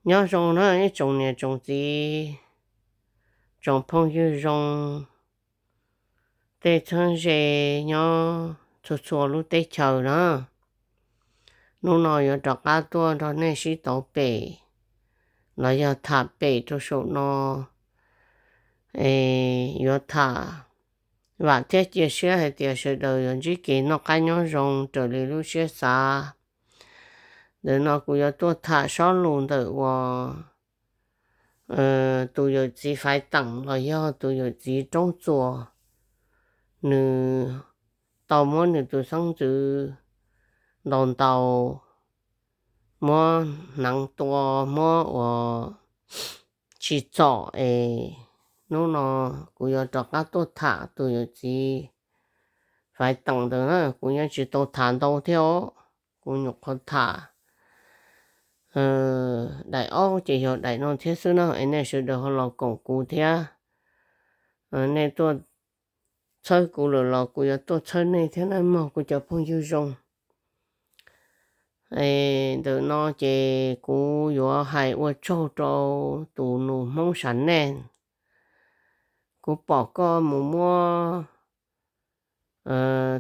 Nyob zoo na ib tsoom niam tsoom txiv, tsoom phooj ywg zoo, tej txheeb ze nyob txhua txhua lub teb chaws na. Hnub no yuav rov qab tuaj nrog nej sib tauv pem los yog tham pem rau saum no. Es yuav tham, vam thiab cia siab hais tias sawv daws yuav ntsib kev noj qab nyob zoo raws li lub siab xav. Ntawm no kuv yuav tuaj tham sob lus ntawm uas tus yawm txiv Faiv Teem los yog tus yawm txiv Roob Txuas, nws tau muab nws tus xeeb ntxwv ntaus ntaus, muab hneev tua, muab ua tsis txom es hnub no kuv yuav rov qab tuaj tham tus yawm txiv Faiv Teem ntawd na. Kuv yeej tsis tau tham ntau thiab os, kuv nyuam qhuav tham daim ob ces yog daim no thiab xwb na, es nej sawv daws ho los koom kuv thiab. Nej tuaj txhawb kuv lawm los kuv yuav tuaj txhawb nej thiab na mog kuv cov phooj ywg zoo. Ntawm no ces kuv yuav hais ua tsaug rau tus nus Hmoob Sam Naj. Kuv pom koj mus muab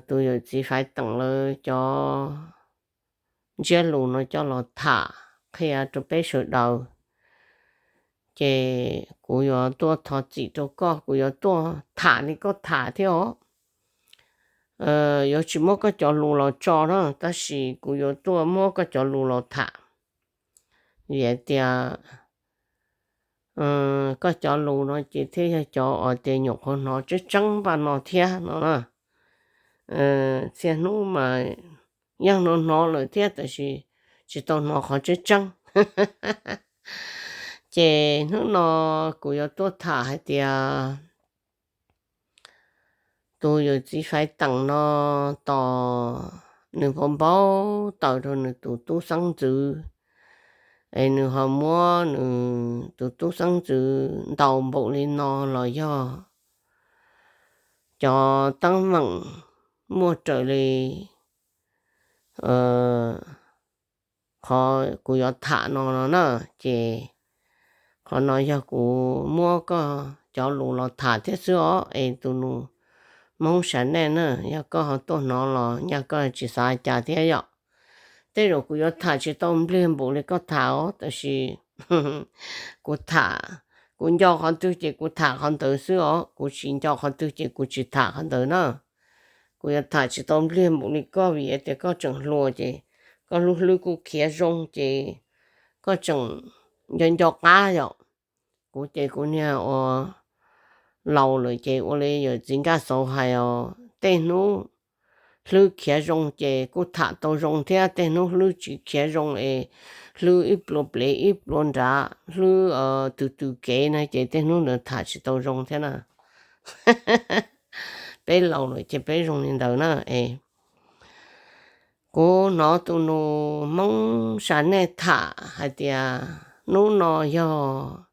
tus yawm txiv Faiv Teem lawv cov ntsiab lus no coj los tham qhia rau peb sawv daws, ces kuv yuav tuaj thov txim rau koj, kuv yuav tuaj tham li koj tham thiab os. Yuav tsis muab koj cov lus los tso na, tab sis kuv yuav tuaj muab koj cov lus los tham, vim tias koj cov lus no ces thiaj yog cov uas tias nyuam qhuav hnov tseeb tseeb npaum no thiab no na. Txhia hnub mas yeej hnov hnov lawm thiab tab sis tsis tau hnov qhov tseeb tseeb. Ces hnub no kuv yuav tuaj tham hais tias tus yawm txiv Faiv Teem no tos nws npau npau taws rau nws tus tub xeeb ntxwv, es nws ho muab nws tus tub xeeb ntxwv ntaus npaum li no los yog cov teeb meem muaj raws li qhov kuv yuav tham no no na. Ces qhov no yog kuv muab koj cov lus los tham thiab xwb os, es tus nus Hmoob Sam Naj na, yog koj ho tuaj hnov los nyaj koj tsis xav cas thiab yom. Tej zaum kuv yuav tham tsis tau npliag npaum li koj tham os, tab sis kuv tham, kuv nco qhov twg ces kuv tham qhov ntawd xwb os, kuv tsis nco qhov twg ces kuv tsis tham qhov ntawd na. Kuv yuav tham tsis tau npliag npaum li koj vim tias koj tseem hluas ces koj lub hlwb kuj khiav zoo ces koj tseem nco nco qab yom. Kuv ces kuv niag ua laus lawm ces ua li yawm txiv Nkaj Xauv hais os, tej hnub hlwb khiav zoo ces kuj tham tau zoo thiab, tej hnub hlwb tsis khiav zoo es hlwb ib plua plev ib plua nrad, hlwb tws tws kev na ces tej hnub ntawd tham tsis tau zoo thiab na. Peb laus lawm ces peb zoo li ntawd na. Es kuv hnov tus nus Hmoob Sam Naj tham hais tias hnub no yog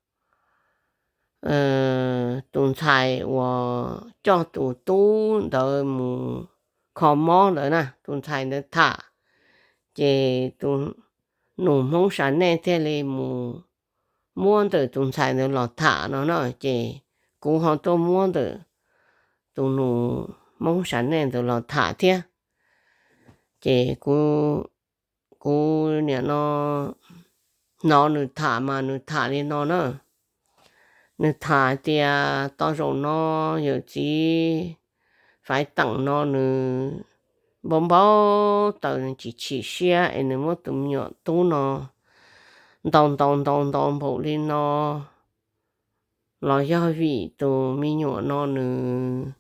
tus ntxhais uas coj tus tub ntawd mus kho mob ntawd na, tus ntxhais ntawd tham, ces tus nus Hmoob Sam Naj thiaj li mus muab ntawm tus ntxhais ntawd los tham no na, ces kuv ho tuaj muab ntawm tus nus Hmoob Sam Naj ntawd los tham thiab. Ces kuv, kuv nim no hnov nws tham mas nws tham li no na. Nws tham tias tau zaum no yawm txiv Faiv Teem no nws npau npau taws, nws chim chim siab es nws muab tus me nyuam tub no ntaus ntaus ntaus ntaus npaum li no los yog vim tus me nyuam no nws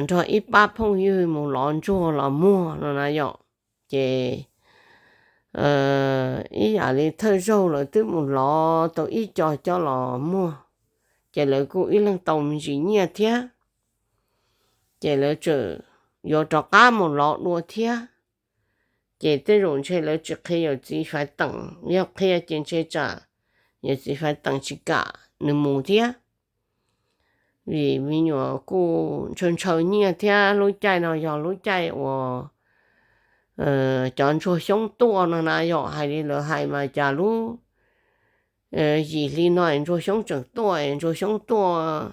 nrog ib pab phooj ywg mus lov ntsuag los muag no na yom. Ces ib yam li thawj zaug lawv twb mus lov tau ib co coj los muag, ces lawv kuj ib leeg tau me ntsis nyiaj thiab, ces lawv tseem yuav rov qab mus lov dua thiab. Ces tej zaum ntshe lawv tsis qhia yawm txiv Faiv Teem, yog qhia ces ntshe tsam yawm txiv Faiv Teem tsis kam nws mus thiab, vim me nyuam kuj ntshaw ntshaw nyiaj thiab. Lub caij no yog lub caij uas cov ntsuag xyoob tuaj no na yom, hais li lawv hais mas cas lub yim hli no es ntsuag xyoob tseem tuaj es ntsuag xyoob tuaj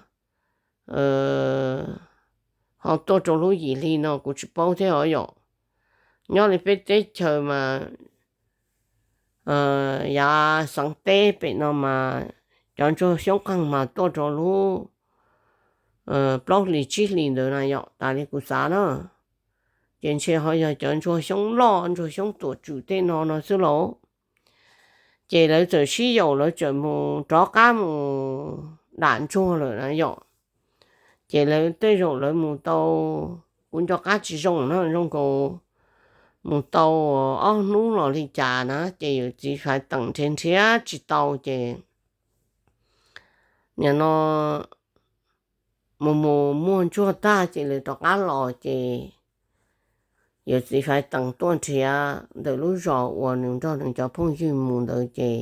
ho tuaj rau lub yim hli no kuv tsis paub thiab os yom. Nyob li peb teb chaws mas yav xeev teb pem no mas cov ntsuag xyoob qeeg mas tuaj rau lub plaub hlis tsib hlis ntawd na yom, tas li kuv xav na. Ces ntshe ho yog cov ntsuag xyoob loj ntsuag xyoob tuam tswm tej no no xwb lauj. Ces lawv txawm sib yaum lawv txawm mus rov qab mus dam ntsuag lawm na yom. Ces lawv tej zaum lawv mus tau, kuv nco qab tsis zoo na, zoo nkaus mus tau ob hnub los li cas na, ces yawm txiv Faiv Teem nrhiav nrhiav tsis tau ces nim no mus mus muag ntsuag tag ces lawv rov qab los ces yawm txiv Faiv Teem tuaj nrhiav ntawm lub zos uas nws nrog nws cov phooj ywg mus ntawd ces,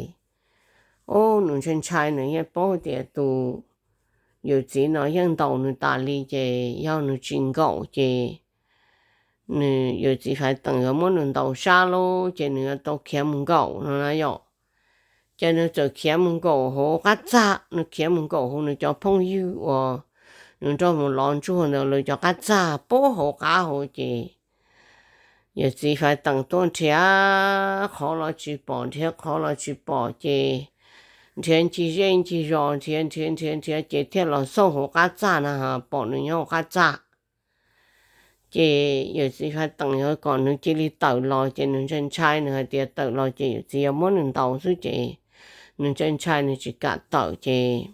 o, nws ntshai ntshai nws yeej paub tias tus yawm txiv no yeej ntaus nws tas li ces yog nws tsis nkaum ces nws yawm txiv Faiv Teem yuav muab nws ntaus sab lauj ces nws yuav tau khiav mus nkaum no na yom. Ces nws txawm khiav mus nkaum hauv qab txaj, nws khiav mus nkaum hauv nws cov phooj ywg uas nws nrog mus lov ntsuag ntawd lawv cov qab txaj pub hauv qab hauv ces yawm txiv Faiv Teem tuaj nrhiav qhov los tsis pom, nrhiav qhov los tsis pom ces nrhiav ncig zej ncig zos nrhiav nrhiav nrhiav nrhiav ces thiaj los xauj hauv qab txaj na, pom nws nyob hauv qab txaj. Ces yawm txiv Faiv Teem yuav kom nws cia li tawm los ces nws ntshai ntshai, nws hais tias tawm los ces yawm txiv yuav muab nws ntaus xwb ces nws ntshai ntshai nws tsis kam tawm ces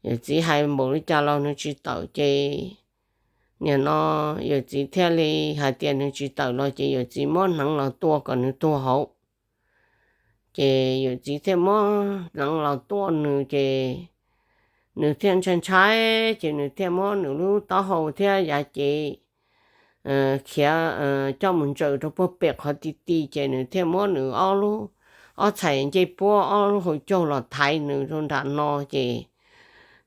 yawm txiv hais npaum li cas los nws tsis tawm ces nim no yawm txiv thiaj li hais tias nws tsis tawm los ces yawm txiv muab hneev los tua kom nws tuag hauv. Ces yawm txiv thiaj muab hneev los tua nws ces nws thiaj ntshai ntshai ces nws thiaj muab nws lub taub hau thiab yav cev khiav coj mus ntsaws rau puag pem qhov ti ti ces nws thiaj muab nws ob lub, ob txhais ncej puab ob lub hauv caug los thaiv nws rau nram no ces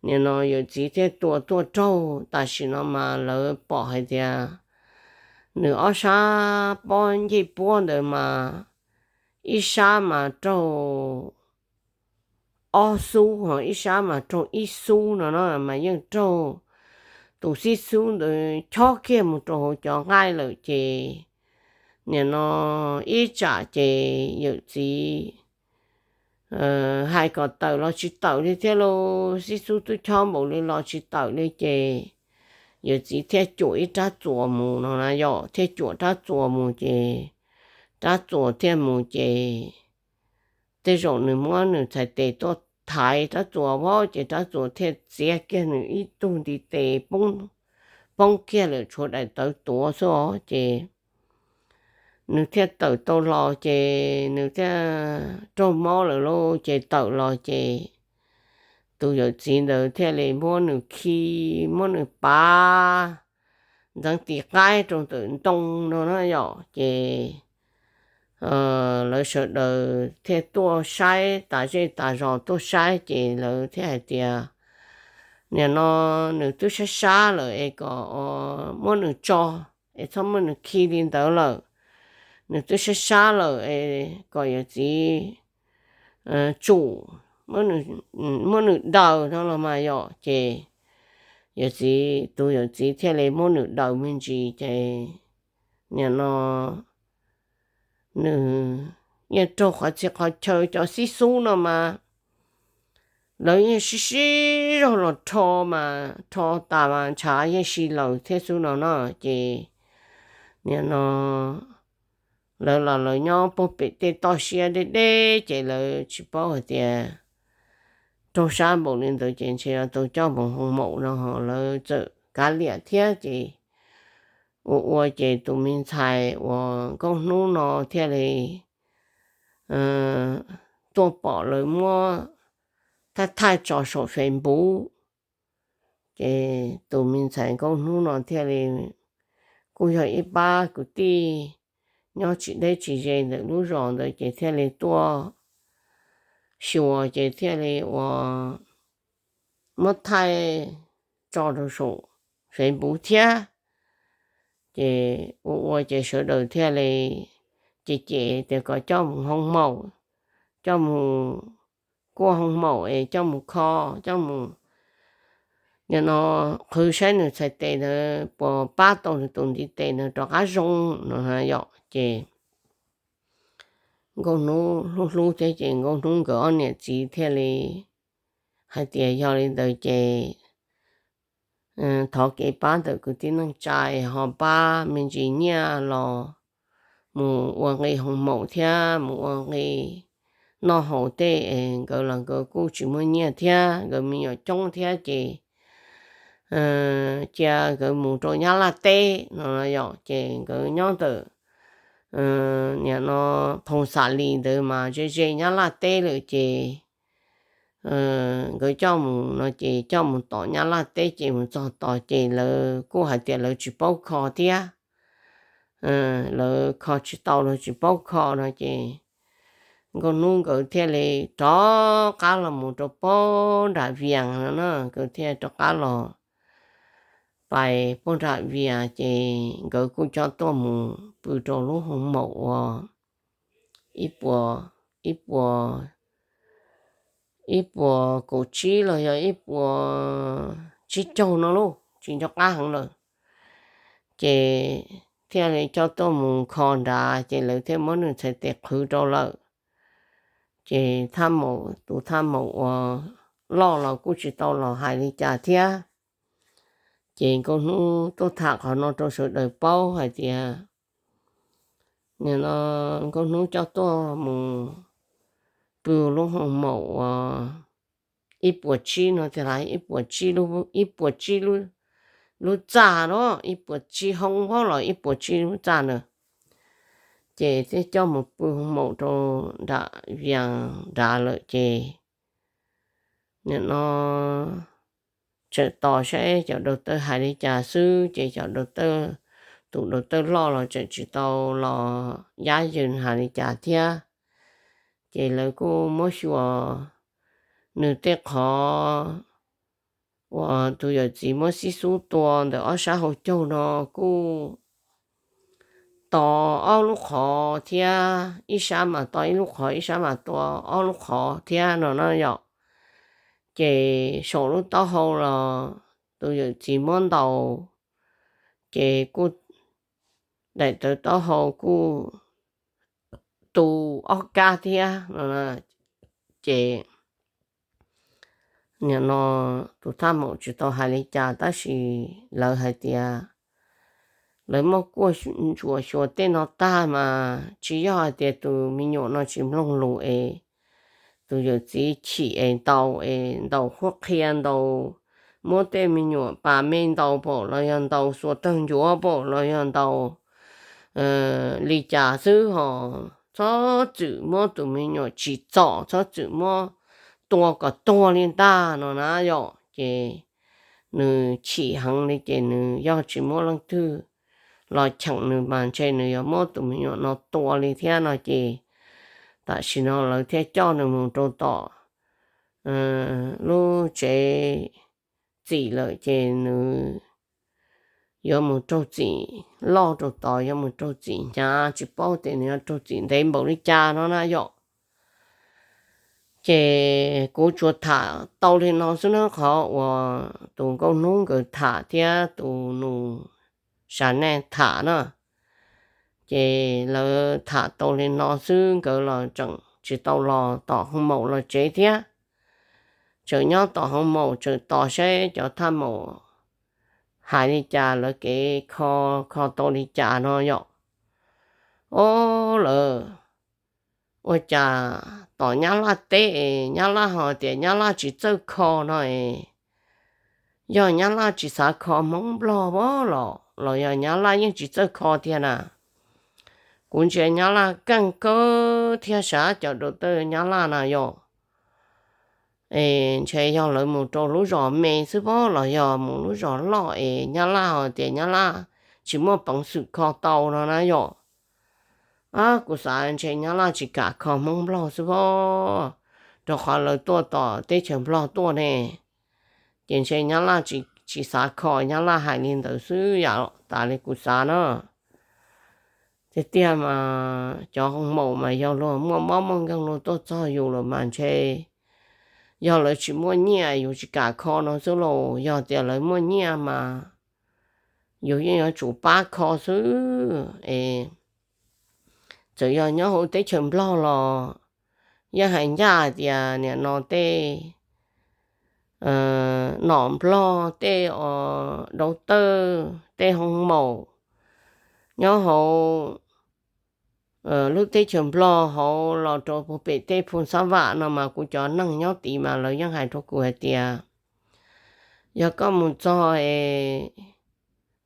nim no yawm txiv thiaj tua tuaj raug. Tam sim no mas lawv pom hais tias nws ob sab pob ncej puab ntawd mas ib sab mas raug ob xub ho ib sab mas raug ib xub no na, mas yeej raug tus xib xub ntawd chob kiag mus rau hauv cov nqaij lawm ces nim no ib tsam ces yawm txiv hais kom tawm los tsis tawm li thiab lauj, xib xub twb chob npaum li los tsis tawm li ces yawm txiv thiaj cuam ib rab txuas mus no na yom, thiaj cuam rab txuas mus ces rab txuas thiaj mus ces tej zaum nws muab nws txhais tes tuaj thaiv rab txuas vab ces rab txuas thiaj txiav kiag nws ib tug ntiv tes poob kiag lawm tshuav daim tawv tuav xwb os ces nws thiaj tawm tau los ces nws thiaj raug mob lawm lauj ces tawm los ces tus yawm txiv ntawd thiaj li muab nws khi, muab nws pav ntxeev tis qaib rau ntawm ntoo no na yom ces lawv sawv daws thiaj tuaj saib tas zej tas zos tuaj saib ces lawv thiaj hais tias nim no nws twb sab sab lawm es kom muab nws tso es txhob muab nws khi li ntawd lawm, nws twb sab sab lawm es kom yawm txiv tsum muab nws daws no los mas yom ces yawm txiv, tus yawm txiv thiaj li muab nws daws me ntsis ces nim no nws yeej raug qhov txhia qhov chaw, cov xib xub no mas lawv yeej sib sib zog los rho mas rho tas mas ntshav yeej si laws thiab xwb no no ces nim no lawv los lawv nyob puag pem tej toj siab deb deb ces lawv tsis paub hais tias raug sab npaum li ntawd ces ntshe yuav tau coj mus hoo maum no ho lawv txawm kav liam thiab ces ua ua ces tus me ntxhais uas nkauj hnub no thiaj li tuaj pom lawv muab thaij thaij tso saum Facebook ces tus me ntxhais nkauj hnub no thiaj li kuj yog ib pab kwv tij nyob tsis deb tsis ze ntawm lub zos ntawd ces thiaj li tuaj xyuas ces thiaj li ua muab thaij tso rau saum Facebook thiab ces ua ua ces sawv daws thiaj li cem cem tias kom coj mus hoo maum, coj mus kuaj hoo maum es coj mus kho, coj mus nim no qhwv saib nws txhais tes ntawd puas pab tau nws tus ntiv tes ntawd rov qab zoo no na yom. Ces Nkauj Hnub hlub hlub thiab ces Nkauj Hnub nkawd ob niam txiv thiaj li hais tias yog li ntawd ces thov kev pab ntawm kwv tij neej tsa ho pab me ntsis nyiaj los mus ua nqi hoo maum thiab mus ua nqi noj haus tej es nkawd los nkawd kuj tsis muaj nyiaj thiab nkawd me nyuam coob thiab ces cia nkawd mus rau Nyab Laj teb no yom. Ces nkawd nyob ntawm nim no Phoo Xam Lis ntawd mas ze ze Nyab Laj teb lawm ces nkawd coj mus no ces coj mus tom Nyab Laj teb ces mus txog tod ces lawv kuj hais tias lawv tsis paub kho thiab, lawv kho tsis tau los tsis paub kho no ces Nkauj Hnub nkawd thiaj li rov qab los mus rau puag nram Vias no na, nkawd thiaj rov qab los pais puag nram Vias ces nkawd kuj coj tuaj mus pw rau lub hoo maum uas ib puas, ib puas, ib puas kaum tsib los yog ib puas tsib caug no lauj, tsis nco qab heev lawm. Ces thiaj li coj tuaj mus kho nrad ces lawv thiaj muab nws txhais tes qhwv rau lawm. Ces thaj maum, tus thaj maum uas loj los kuj tsis tau los hais li cas thiab. Ces Nkauj Hnub tuaj tham qhov no rau sawv daws paub hais tias nim no Nkauj Hnub coj tuaj mus pw lub hoo maum uas ib puas tsib no tiag las, ib puas tsib, ib puas tsib lub txaj no, ib puas tsib hoo vab los ib puas tsib lub txaj na. Ces thiaj coj mus pw hoo maum rau nram Vias nrad lawm ces nim no tseem tos saib cov dau tawj hais li cas xwb ces cov dau tawj, tus dau tawj loj los tseem tsis tau los yab yws hais li cas thiab. Ces lawv kuj muab xyuas nws tej qhov uas tus yawm txiv muab xib xub tua ntawm ob sab hauv caug no kuj to ob lub qhov thiab, ib sab mas to ib lub qhov, ib sab mas to ob lub qhov thiab no na yom. Ces saum lub taub hau los tus yawm txiv muab ntaus, ces kuj daim tawv taub hau kuj tu ob kab thiab no. Ces nim no tus thaj maum tsis tau hais li cas tab sis lawv hais tias lawv muab kuaj ntsuas xyuas tej no tag mas tsis yog hais tias tus me nyuam no tsis mloog lus es tus yawm txiv chim es ntaus es ntaus qhuab qhia ntaus, muab tej me nyuam pas me ntaus pam los yog ntaus xuas tawg ncuav pam los yog ntaus li cas xwb ho txhob txwm muab tus me nyuam tsim txom, txhob txwm muab tua kom tuag li ntag no na yom. Ces nws chim heev li ces nws yog tsis muab leej twg los cheem nws mas ntshe nws yuav muab tus me nyuam no tua li thiab no ces tam sim no lawv thiaj coj nws mus rau tom lub tsev txim lawm ces nws yuav mus raug txim loj rau tod, yuav mus raug txim hnyav, tsis paub tias nws yuav raug txim ntev npaum li cas no na yom. Ces kuv tsuas tham tau li no xwb na, qhov uas tus nkauj hnub nkawd tham thiab tus nus sam nej tham na. Ces lawv tham tau li no xwb, nkawd los tseem tsis tau los tom hoo maum los tsev thiab. Tseem nyob tom hoo maum tseem tos saib cov thaj maum hais li cas, lawv kev kho, kho tau li cas no yom. Ob, lawv ua cas tom nyab laj teb es nyab laj ho tias nyab laj tsis txawj kho no es, yog nyab laj tsis xav kho hmoob nplog los, los yog nyab laj yeej tsis txawj kho tiag na? Kuv ntsia nyab laj keej kawg thiab sav cov dau tawj nyab laj na yom. Es ntshe yog lawv mus rau lub zos me xwb pob los yog mus lub zos loj es nyab laj ho tias nyab laj tsis muaj peev xwm kho tau no na yom. Ab, kuv xav ntshe nyab laj tsis kam kho hmoob nplog xwb pob, rau qhov lawv tuaj tom teb chaws nplog tuaj ne. Ces ntshe nyab laj tsis xav kho, nyab laj hais li ntawd xwb yam tas li kuv xav na. Tiag tiag mas cov hoo maum mas yog luag muaj mob muaj nkeeg luag tuaj txog yus lawm mas ntshe yog lawv tsis muaj nyiaj yus tsis kam kho no xwb los yog tias lawv muaj nyiaj mas yus yeej yuav tsum pab kho xwb es. Txawm yog nyob hauv teb chaws Nplog los yeej hais ncaj tias nim no tej nom Nplog, tej dau tawj, tej hoo maum nyob hauv lub teb chaws Nplog hauv los rau puag pem tej phu xab vam no mas kuv cov neeg nyob tid mas lawv yeej hais rau kuv hais tias yog koj mus txog es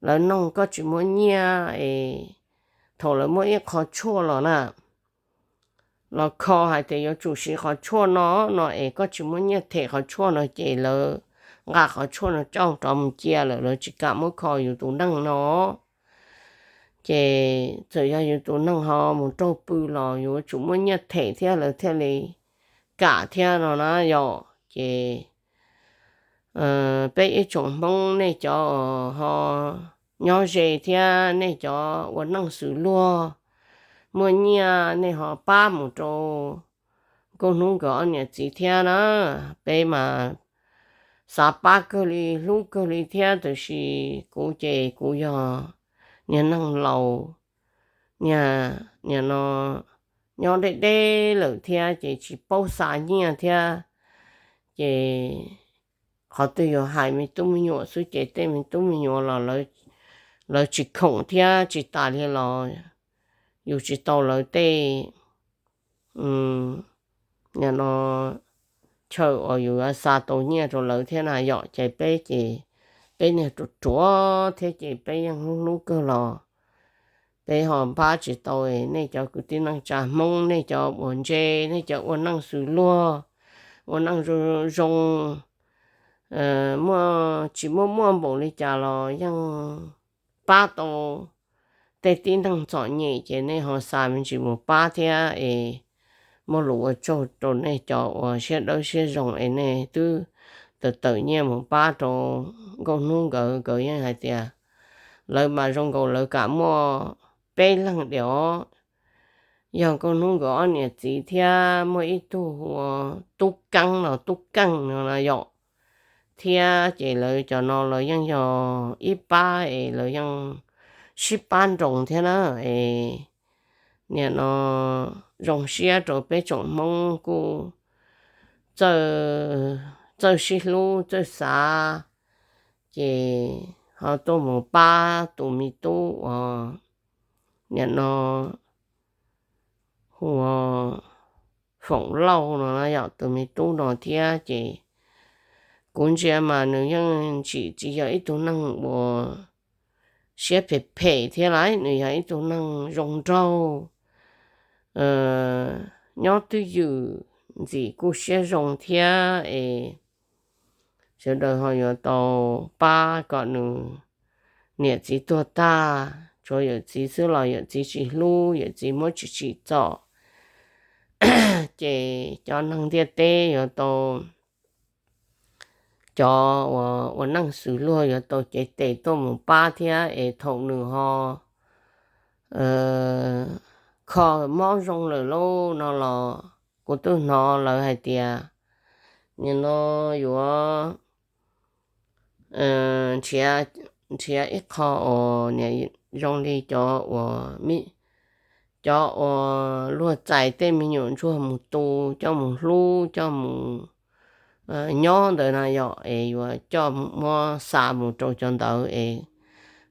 lawv noog koj tsis muaj nyiaj es thaum lawv muaj ib qho tshuaj los na, los kho hais tias yuav tsum siv qhov tshuaj no no es koj tsis muaj nyiaj them qhov tshuaj no ces lawv nqa qhov tshuaj no coj rov mus cia lawm, lawv tsis kam muab kho yus tus neeg no. Ces txawm yog yus tus neeg ho mus raug pw los yuav tsum muaj nyiaj them thiab lawv thiaj li kam thiab no na yom. Ces peb ib tsoom Hmoob nej cov ho nyob ze thiab nej cov ua neej xws luag muaj nyiaj nej ho pab mus rau Nkauj Hnub nkawd ob niam txiv thiab na. Peb mas xav pab kawg li, hlub kawg li thiab, tiam sis kuv ces kuv yog niag neeg laus, niag, niag no nyob deb deb lawm thiab ces tsis paub xa nyiaj thiab. Ces qhov twg yus hais me tub me nyuam xwb ces tej me tub me nyuam los lawv tsis khoom thiab tsis tas li los yus tsis tau lawv tej, nim no chaw uas yus yuav xa tau nyiaj rau lawv thiab na yom. Ces peb ces peb niag ruam ruam thiab ces peb yeej hlub hlub kawg los peb ho npab tsis tau. Nej cov kwv tij neej tsa Hmoob, nej cov uas ntse, nej cov ua neej xws luag, ua neej zoo zoo, muaj tsis muaj muaj npaum li cas los yeej pab tau tej tib neeg txom nyem ces nej ho xa me ntsis mus pab thiab es muaj lus ua tsaug rau nej cov uas siab dawb siab zoo es nej twb tawm tawm nyiaj mus pab rau Nkauj Hnub nkawd, nkawd yeej hais tias lawv mas zoo nkaus lawv kam muaj peb leeg diam os. Yog Nkauj Hnub nkawd ob niam txiv thiab muaj ib tug hu ua Tub Keeb los Tub Keej no na yom, thiab ces lawv cov no lawv yeej yog ib pab es lawv yeej sib pab nroos thiab na es nim no zoo siab rau peb tsoom Hmoob kuj txawj sib hlub txawj xav, ces ho tuaj mus pab tus me tub uas nim no hu ua Foom Lauj no na yom, tus me tub no thiab ces kuv ntsia mas nws yeej tsis, tsis yog ib tug neeg uas siab phem phem thiab lauj, nws yog ib tug neeg zoo nraug, nyob twj ywm, ntxim kuj siab zoo thiab es sawv daws ho yuav tau pab kom nws niam txiv tuag tag, tshuav yawm txiv xwb los yawm txiv tsis hlub, yawm txiv muab tsis tsim txom, ces cov neeg ntiaj teb yuav tau, cov uas ua neej xws luag yuav tau cev tes tuaj mus pab thiab es thaum nws ho kho mob zoo lawm lauj no los kuv twb hnov lawv hais tias nim no yuav nrhiav ib qho uas nim zoo li cov uas, cov uas luag txais tej me nyuam ntsuag mus tu, coj mus hlub, coj mus nyob ntawd na yom, es yuav coj muab xa mus rau cov ntawd es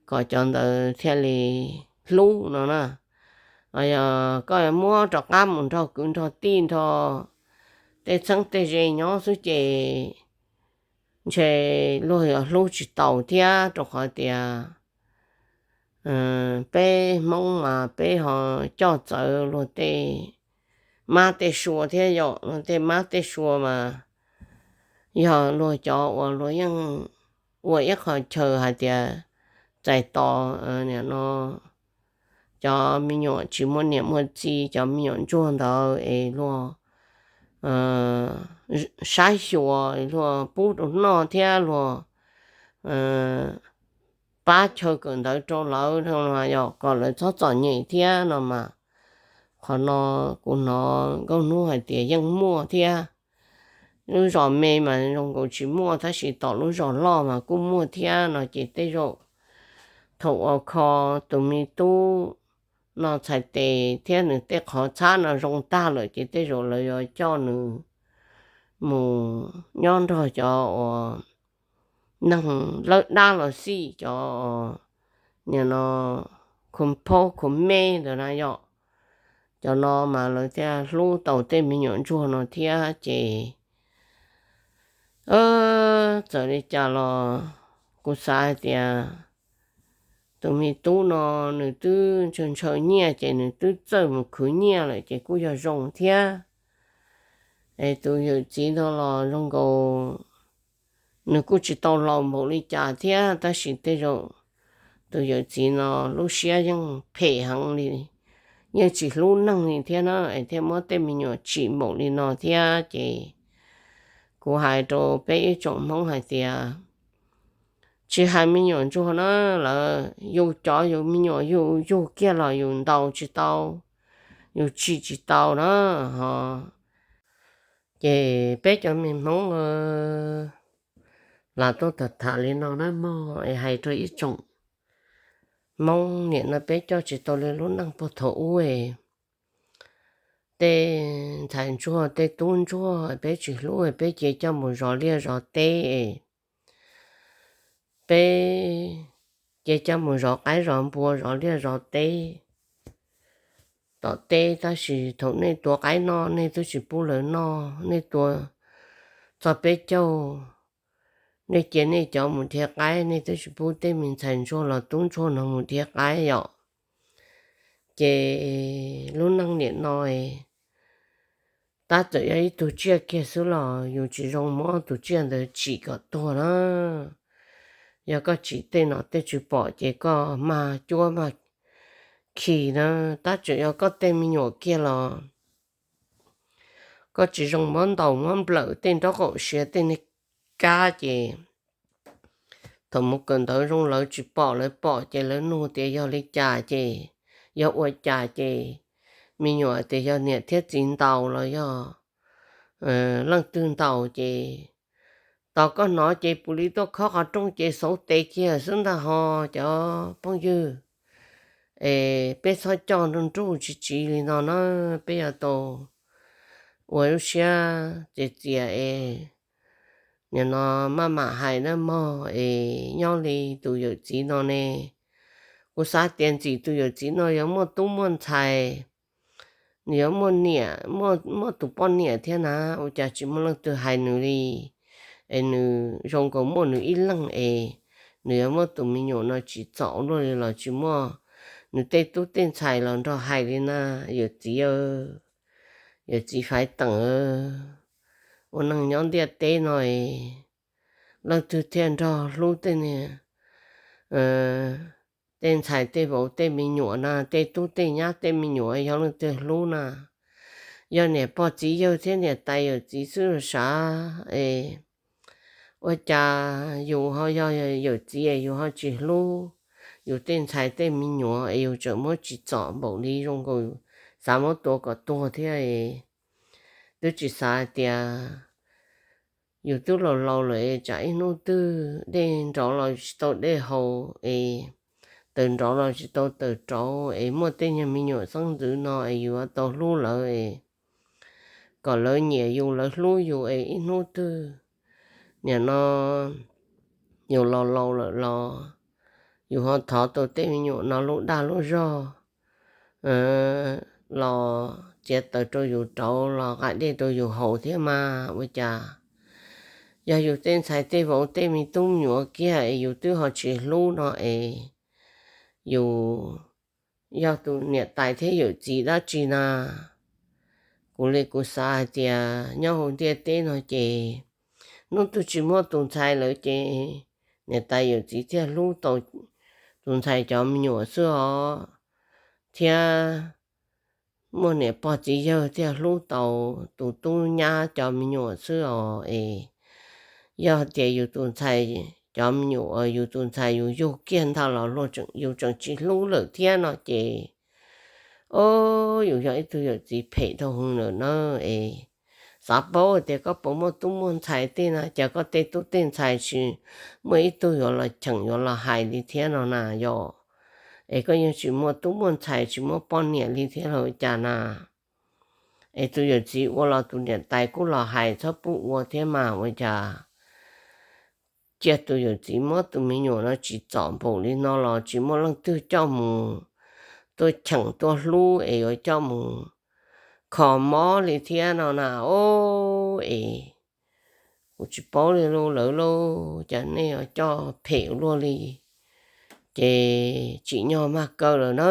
kom cov ntawd thiaj li hlub no na. Yog koj muab rov qab mus nrog kwv nrog tij nrog tej txheeb tej ze nyob xwb ces ntshe luag yuav hlub tsis taus thiab, rau qhov tias peb Hmoob mas peb ho coj txawv luag tej mab tej sua thiab yom. Luag tej mab tej sua mas yog luag cov uas luag yeej ua ib qho chaw hais tias txais tos nim no cov me nyuam tsis muaj niam muaj txiv, cov me nyuam ntsuag ntawd es luag saib xyuas, luag pub rau noj thiab luag pab chaw kawm ntawv rau lawv no yom, kom lawv txhob txom nyem thiab no mas qhov no kuv hnov Nkauj Hnub hais tias yeej muaj thiab. lub zos me mas zoo nkaus tsis muaj, tab sis tom lub zos loj mas kuj muaj thiab no ces tej zaum thaum uas kho tus me tub no txhais tes thiab nws tej qhov txhab no zoo tag lawm ces tej zaum lawv yuav coj nws mus nyob nrog cov uas neeg lawb dab los xij, cov nim no khuv phaub khuv meb ntawd na yom. Cov no mas lawv thiaj hlub tau tej me nyuam ntsuag no thiab ces txawm li cas los kuv xav hais tias tus me tub no nws twb ntshaw ntshaw nyiaj ces nws twb txawj mus khwv nyiaj lawm ces kuj yog zoo thiab. Es tus yawm txiv no los zoo nkaus nws kuj tsis tau laus npaum li cas thiab, tab sis tej zaum tus yawm txiv no lub siab yeej phem heev li, yeej tsis hlub neeg li thiab na, es thiaj muab tej me nyuam tsim npaum li no thiab ces kuv hais rau peb ib tsoom Hmoob hais tias tsis hais me nyuam ntsuag na, lawv yus cov yus me nyuam yus yug kiag los yus ntaus tsis tau, yus tsim tsis tau na ho. Ces peb cov me Hmoob lam tuaj tham tham li no na mog, es hais rau ib tsoom Hmoob niam no peb coj tsis tau li lub neej puag thaum ub. Tej ntxhais ntsuag tej tub ntsuag peb tsis hlub, peb cia coj mus zov liaj zov teb, peb cia coj mus zov qaib zov npua zov liaj zov teb tom teb, tab sis thaum nej tua qaib noj nej twb tsis pub lawv noj, nej tua txog peb caug, nej cia nej cov mus dhia qaib, nej twb tsis pub tej me ntxhais ntsuag los tub ntsuag no mus dhia qaib yom. Ces lub neej niam no tab txawm yog ib tug tsiaj kiag xwb los yus tsis zoo muab tus tsiaj ntawd tsim kom tuag na. Yog koj tsim tej nom tej tswv pom ces koj mag cuab mag khi na, tab txawm yog koj tej me nyuam kiag los koj tsis zoo muab ntaus muab nplawm tej nraub qaum siav tej niag kab ces thaum mus kawm ntawv zoo lawv tsis pom, lawv pom ces lawv nug tias yog li cas ces, yog ua cas ces, me nyuam tias yog niam thiab txiv ntaus los yog leej twg ntaus ces, tos koj hnov ces puav li tuaj khob qhov rooj ces xauv tes kiag xwb ntag ho cov phooj ywg. Es peb txhob coj nruj nruj tsis tsiv li no na, peb yuav tau ua lub siab txias txias es nim no maj mam hais na mog. Es nyob li tus yawm txiv no ne, kuv xav tias ntxim tus yawm txiv no yuav muaj tub muaj ntxhais, nws yuav muaj niam, muaj tus poj niam thiab na, ua cas tsis muaj leej twg hais nws li. Es nws zoo nkaus muaj nws ib leeg es nws yuav muab tus me nyuam no tsim txom luaj li los tsis muaj nws tej tub tej ntxhais los nrog hais li na. Yawm txiv, yawm txiv Faiv Teem, ua neej nyob ntiaj teb no es leej twg thiaj nrog hlub tej niag tej ntxhais tej vauv tej me nyuam na, tej tub tej nyab tej me nyuam yog leej twg hlub na? Yog niam pog txiv yawg thiab niam tais yawm txiv xwb sav es, ua cas yus ho yog yawm txiv es yus ho tsis hlub yus tej ntxhais tej me nyuam es yus tseem muab tsim txom npaum li zoo nkaus xav muab tua kom tuag thiab es. Twb tsis xav hais tias yus twb laus laus lawm es tsam ib hnub twg dej nrov los tsis tau dej haus es, tawm nrov los tsis tau tawm rauv es muaj tej nyuag me nyuam xeeb ntxwv no es yus yuav tau hlub lawv es kom lawv nyiam yus lawv hlub yus es ib hnub twg nim no yus laus laus lawm los yus ho thov tau tej me nyuam no lub dag lub zog los txiav taws rau yus rauv los nqa dej rau yus haus thiab mas ua cas. Yog yus tej ntxhais tej vauv tej me tub me nyuam kiag es yus twb ho tsis hlub no es yus yog tus niam tais thiab yawm txiv dab tsi na? Kuv li kuv xav hais tias nyob hauv ntiaj teb no ces hnub twg tsis muaj tus ntxhais lawm ces niam tais yawm txiv thiaj hlub tau tus ntxhais cov me nyuam xwb os, thiab muaj niam pog txiv yawg thiaj hlub tau tus tub nyab cov me nyuam xwb os es. Yog tias yus tus ntxhais cov me nyuam uas yus tus ntxhais yus yug kiag ntag los yus tseem tsis hlub lawm thiab no ces, o, yus yog ib tug yawm txiv phem dhau hwv lawm na es. xav paub tias koj puas muaj tub muaj ntxhais tej na, cas koj tej tub tej ntxhais tsis muaj ib tug yuav los cheem yuav los hais li thiab no na yom? Es koj yeej tsis muaj tub muaj ntxhais tsis muaj poj niam li thiab los ua cas na? Es tus yawm txiv ua los tus niam tais kuj los hais txhob pub ua thiab mas ua cas cia tus yawm txiv muab tus me nyuam no tsim txom npaum li no los tsis muaj leej twg coj mus tuaj cheem tuaj hlub es yuav coj mus kho mob li thiab no na. Os, es kuv tsis paub li lauj lawv lauj, cas nej yuav coj phem luaj li. Ces Tsim Nyog mag kaw lawm na,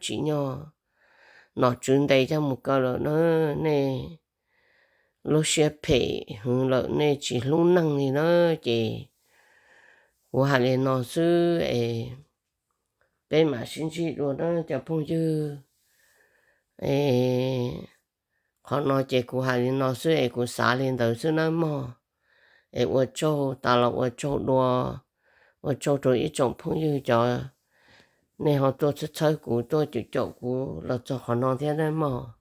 Tsim Nyog nom tswv ntes coj mus kaw lawm na, nej lub siab phem hwv lawm, nej tsis hlub neeg li na. Ces kuv hais li no xwb es peb mam sib ntsib dua na cov phooj ywg. Qhov no ces kuv hais li no xwb es kuv xav li ntawd xwb nawb mog. Es ua tsaug tas los ua tsaug dua, ua tsaug rau ib tsoom phooj ywg cov nej ho tuaj txhawb txhawb kuv, tuaj caum caum kuv los txog qhov no thiab nawb mog.